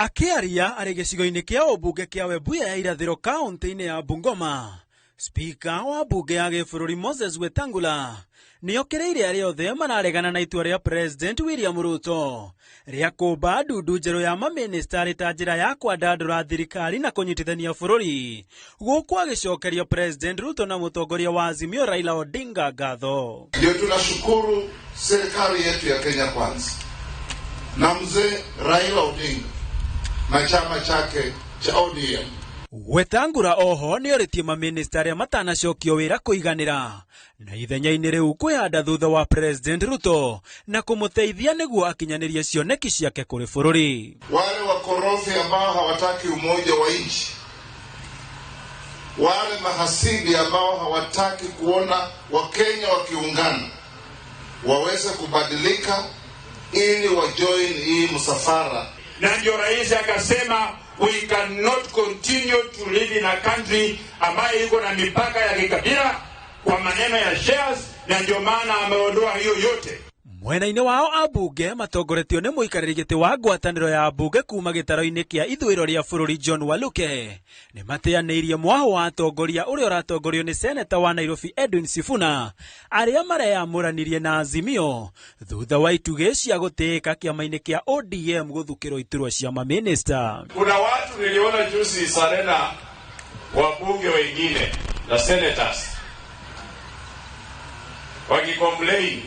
Akĩaria arĩ gĩcigo-inĩ kĩa ũmbunge kĩa Webuye ya irathĩro kaunti-inĩ ya Bungoma, Spika wa mbunge ya gĩbũrũri Moses Wetangula nĩokĩrĩire arĩa othe mararegana na itua rĩa President William Ruto rĩa kũmba ndundu njerũ ya mamĩnĩsta arĩ ta njĩra ya kwandandũra thirikari na kũnyitithania bũrũri, gũkũ agĩcokeria President Ruto na mũtongoria wa Azimio Raila Odinga ngatho. Ndio tunashukuru serikali yetu ya Kenya Kwanza na mzee Raila Odinga na chama chake cha ODM. Wetangula oho nĩorĩtie mamĩnĩsta arĩa matanacokio wĩra kũiganĩra na ithenya-inĩ rĩu kwĩhanda thutha wa President Ruto na kũmũteithia nĩguo akinyanĩrie cioneki ciake kũrĩ bũrũri. Wale wakorofi ambao hawataki umoja wa nchi, wale mahasidi ambao hawataki kuona Wakenya wakiungana, waweze kubadilika ili wajoin hii msafara. Na ndio rais akasema, we cannot continue to live in a country ambayo iko na mipaka ya kikabila kwa maneno ya shares, na ndio maana ameondoa hiyo yote. Mwena-inĩ wao, ambunge matongoretio nĩ mũikarĩri gĩtĩ wa ngwatanĩro ya ambunge kuma gĩtaro-inĩ kĩa ithũĩro rĩa bũrũri John Waluke nĩ mateanĩirie mwahũ wa atongoria ũrĩa ũratongorio nĩ seneta wa Nairobi Edwin Sifuna, arĩa mareyamũranirie na Azimio thutha wa itugĩ cia gũtĩĩka kĩama-inĩ kĩa ODM gũthukĩrwo iturwa cia mamĩnĩsta. Kuna watu niliona juzi Serena, wabunge wengine na senators wakicomplain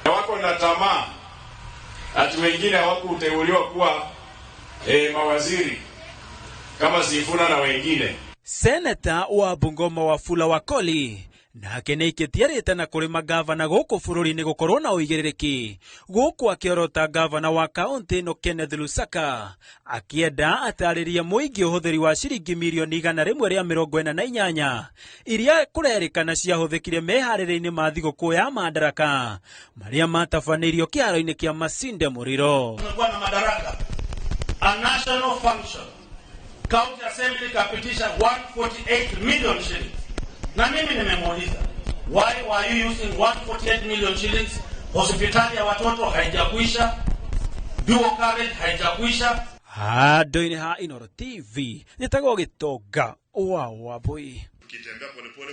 na wako na tamaa ati wengine hawakuteuliwa kuwa mawaziri kama Sifuna na wengine. Seneta wa Bungoma Wafula Wakoli nake nĩ aikĩtie rĩtana kũrĩ magavana gũkũ bũrũri-inĩ gũkorwo na ũigĩrĩrĩki, gũkũ akĩorota gavana wa kaũntĩ ĩno Kenneth Lusaka akĩenda atarĩrie mũingĩ ũhũthĩri wa ciringi mirioni 148 iria kũrerĩkana ciahũthĩkire meharĩrĩ-inĩ ma thigũkũ ya Madaraka marĩa matabanĩirio kĩharo-inĩ kĩa Masinde Muliro. Tumekuwa na Madaraka, a national function. County Assembly ikapitisha 148 million shillings, na mimi nimemuuliza, why were you using 148 million shillings? Hospitali ya watoto haijakuisha, dual carriage haijakuisha. Handũ-inĩ ha Inooro TV, njĩtagwo Gĩtonga wa Wambui. Ukitembea polepole.